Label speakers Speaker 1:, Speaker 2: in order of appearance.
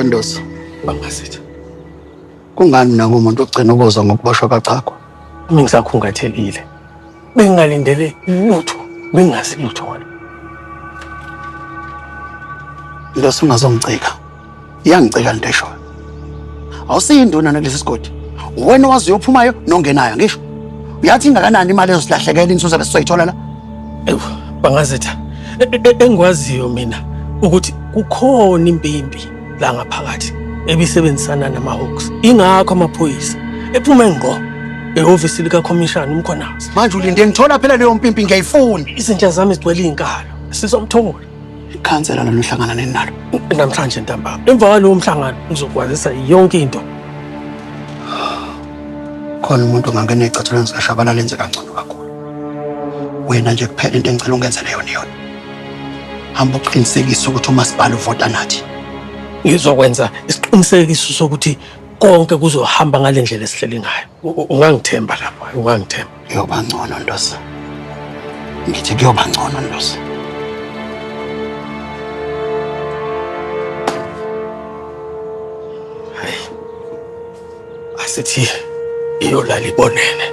Speaker 1: Wendosi.
Speaker 2: Bangasitha.
Speaker 1: Kungani mina ngumuntu ogcina ukuzwa ngokuboshwa kaChakwa?
Speaker 2: Mina ngisakhungathekile. Bengingalindele lutho, bengingazi lutho ngalo.
Speaker 1: Ndosi ungazongicika. Iyangicika lento eshoyo. Awusiyinduna nakulesi sigodi. Wena owaziyo ophumayo nongenayo ngisho. Uyathi ingakanani imali ezosilahlekela insusa besizoyithola la?
Speaker 2: Ewu, Bangazitha. Engikwaziyo mina ukuthi kukhona impimpi la ngaphakathi ebisebenzisana nama-Hawks. Ingakho amaphoyisa ephume ngqo ehhovisi likakhomishana uMkhwanazi.
Speaker 1: Manje ulinde ngithola phela leyo mpimpi ngiyayifuna.
Speaker 2: Izinja zami zigcwele iy'nkalo. Sizomthola.
Speaker 1: Ikhansela lona uhlangana nini nalo?
Speaker 2: Namhlanje ntambama. Emva kwalowo mhlangano ngizokwazisa yonke into.
Speaker 1: Khona umuntu ongangena ezicathulweni zikaShabalala enze kangcono kakhulu. Wena nje kuphela into engicela ungenzele yona iyona. Hamba uqinisekise ukuthi umasipala uvota nathi.
Speaker 2: Ngizokwenza isiqinisekiso sokuthi konke kuzohamba ngale ndlela esihleli ngayo. Ungangithemba lapho, ungangithemba.
Speaker 1: Kuyoba ngcono Ndosi. Ngithi kuyoba ngcono Ndosi.
Speaker 2: Hayi. Asithi iyolala ibonene.